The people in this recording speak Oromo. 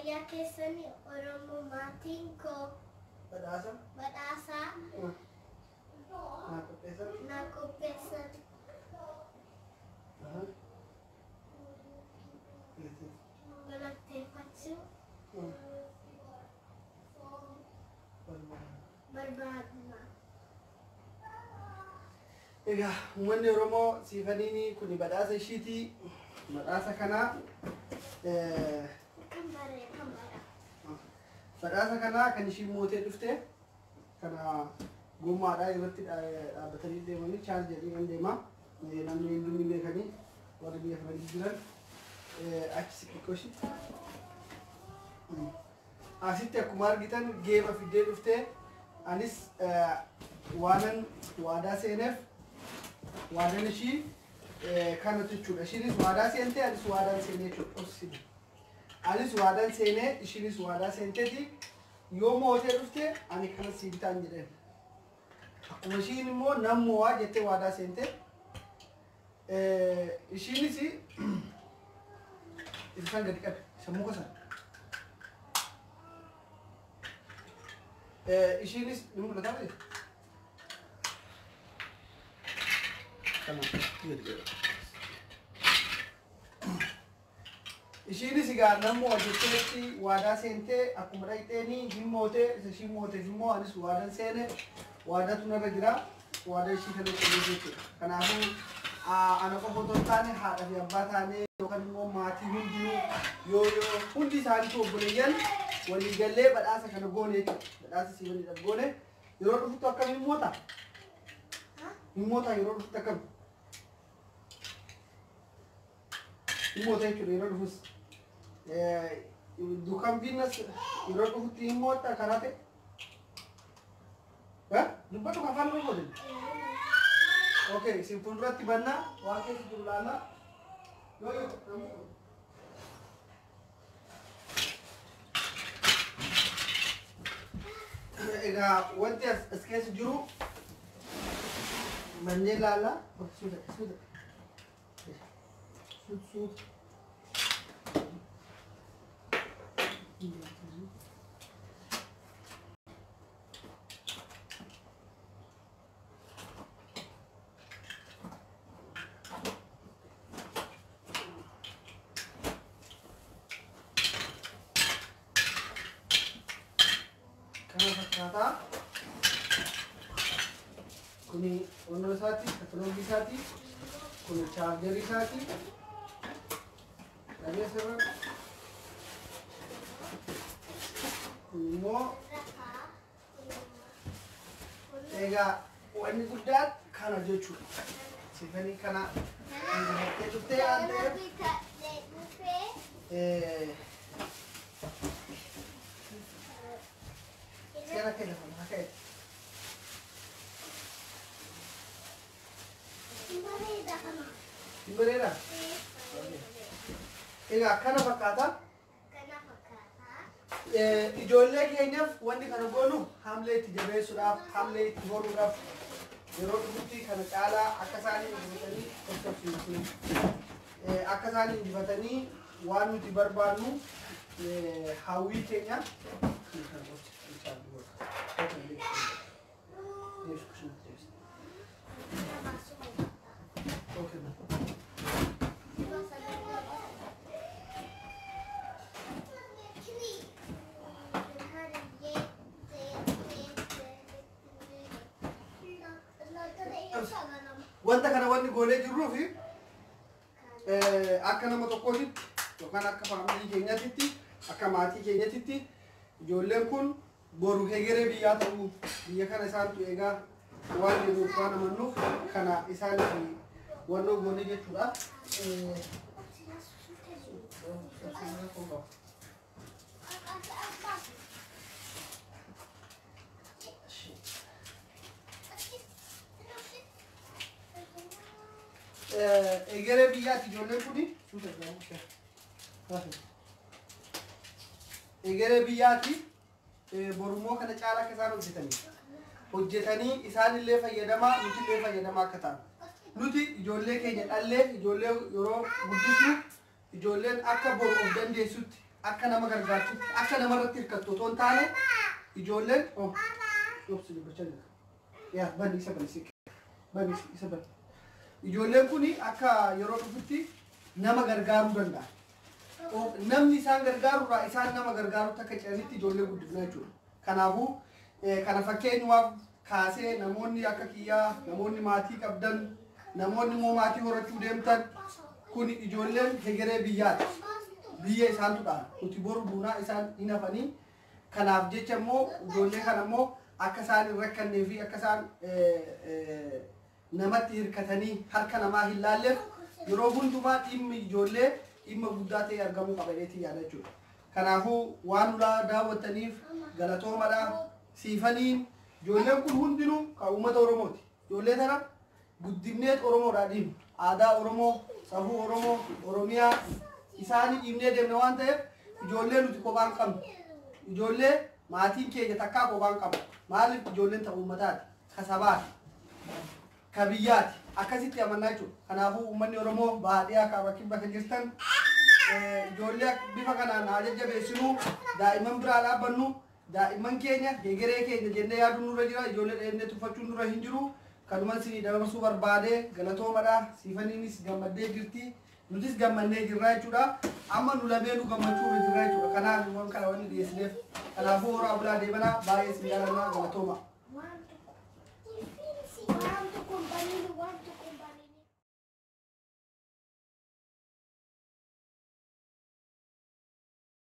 Fayyaa keessanii Oromoo maatiin koo Badhaasa. Badhaasaa Naa qopheessan. Naa qopheessan. Galateeffachuu barbaadna. Egaa uummanni Oromoo siifaniin kun badhaasa ishiiti. Badhaasa kana Kan baree kan bara. Badhaasa kana kan ishiin mootee dhufte kana gommaadhaa irratti dhaabbatanii deemanii chaarjii jedhanii kan deema. Namni hunduu ni beekanii warri biyya kana jiran achi siqiqqoo ishii. Asitti akkuma argitan geema fiddee dhufte anis waanan waadaa seeneef waadaan ishii kana jechuudha. Ishiinis waadaa seente anis waadaan seenee jechuudha. Anis waadaan seenee ishiinis waadaa seenteeti yoo mootee dhufte ani kana sii bitaan jedheen. Akkuma ishiin immoo nan mo'aa jettee waadaa seente. Ishiinis isaan gadi qabe sammuu kasan. Ishiinis ni mul'ata miti? Kana gadi qabe. Ishiinis egaa nan mo'a jetteetti waadaa seentee akkuma dhaqxeenii hin mootee isa ishiin mooteef immoo anis waadaan seene waadaatu narra jira waadaa ishii kana cimee jechuudha. Kanaafuu ana qofa otoo hin taane haadha fi abbaa taanee yookaan immoo maatii hundinuu yoo yoo hundi isaaniitu obboleeyyan waliigallee badhaasa kana goone jechuudha. Badhaasa siifaniidhaaf goone yeroo dhufuttu akkam hin moota? Hin moota yeroo dhufuttu akkam? Hin moota jechuudha yeroo dhufus. Dukan binnas yeroo dhufutti hin moota karaa ta'e. Dubbatu afaan Oromootiin. Okay, isin fuulduratti bannaa waan keessa jiru laallaa. Yoo yoo namni kun. Egaa wanti as keessa jiru manneen laallaa. Suuta suuta. Suuta suuta. Kana fakkaataa. Kuni onnoo isaati, kataloogii isaati, kuni chaarjarii isaati. Dhageessa irra. Kun immoo egaa wanni guddaan kana jechuudha. Sifanii kana injifattee dhuftee waan ta'eef Bitadhee dhufee seera kee lafa lafa ka'e. Bareeda kana. Hin bareedaa? Egaa kana fakkaata. Kana fakkaata. Ijoollee keenyaaf wanni kana goonu hamlee itti jabeessuudhaaf, hamlee itti horuudhaaf yeroo dhufutti kana caalaa akka isaanii injifatanii qoqqobsiisu. Akka isaanii injifatanii waan nuti barbaannu hawwii keenya. Okay. Wanta kana wanni goonee jirruu fi akka nama tokkootitti yookaan akka faamilii keenyatitti akka maatii keenyatitti ijoolleen kun boru hegeree biyyaa ta'uu biyya kana isaantu eegaa waan jedhuuf waan amannuuf kana isaaniif wannoo goonee jechuudha. Egeree biyyaatti ijoolleen kuni egeree biyyaatti borummoo kana caalaa akka isaan hojjetanii hojjetanii isaanillee fayyadamaa nutillee fayyadamaa akka ta'an nuti ijoollee keenya dhallee ijoollee yeroo guddisnu ijoolleen akka boru of dandeessutti Akka nama gargaartutti, akka namarratti hirkattu otoo hin taane ijoolleen oh obsi, dubbachaa jira. Yaa bani, isa bani, siqi. Bani, isa bani. Ijoolleen kun akka yeroo dhufutti nama gargaaruu danda'a. Namni isaan gargaarurraa isaan nama gargaarutti akka ce'anitti ijoollee guddifna jechuudha. Kanaafuu kana fakkeenyumaaf kaasee, namoonni akka kiyyaa, namoonni maatii qabdan, namoonni immoo maatii horachuu deemtan kun, ijoolleen hegeree biyyaati. Biyya isaantu dhaala. Nuti boru duunaa, isaan hin hafanii. Kanaaf jecha immoo ijoollee kana immoo akka isaan hin rakkannee fi akka isaan namatti hirkatanii harka namaa hin laalleef yeroo hundumaa dhimmi ijoollee dhimma guddaa ta'e argamuu qaba jedheetii yaada jechuudha. Kanaafuu waan nulaa daawwattaniif galatoomadha. Siifaniin ijoolleen kun hundinuu kan uummata Oromooti. Ijoollee tana guddinneet Oromoodhaa dhiibna. Aadaa Oromoo, safuu Oromoo, Oromiyaa isaanii dhiibnee deemna waan ta'eef ijoollee nuti kophaan qabnu. Ijoollee maatiin keenya takkaa kophaan qabu. Maaliif? Ijoolleen ta'u uummataati, ka sabaati, ka biyyaati. Akkasitti amannaa jechuudha. Kanaafuu uummanni Oromoo baadiyyaa kaaba kibba kan jirtan ijoollee bifa kanaan haa jajjabeessinuu, daa'imman biraa dhaabbannu, daa'imman keenya hegeree keenya jennee yaaduun nurra jira. Ijoollee dheennee tuffachuun nurra hin jiru. Kanuman isinii dabarsuu barbaade, galatoomadha. Siifaniinis gammaddee jirti. Nutis gammannee jirra jechuudha. Amma nu lameenuu gammachuu irra jirra jechuudha. Kanaaf waan kana wanni dhiyeessineef. Kanaafuu horaa bulaa, deebanaa, baay'ee isin jaalannaa, galatooma. Waan tokko. Waan tokko hin baninu, waan tokko.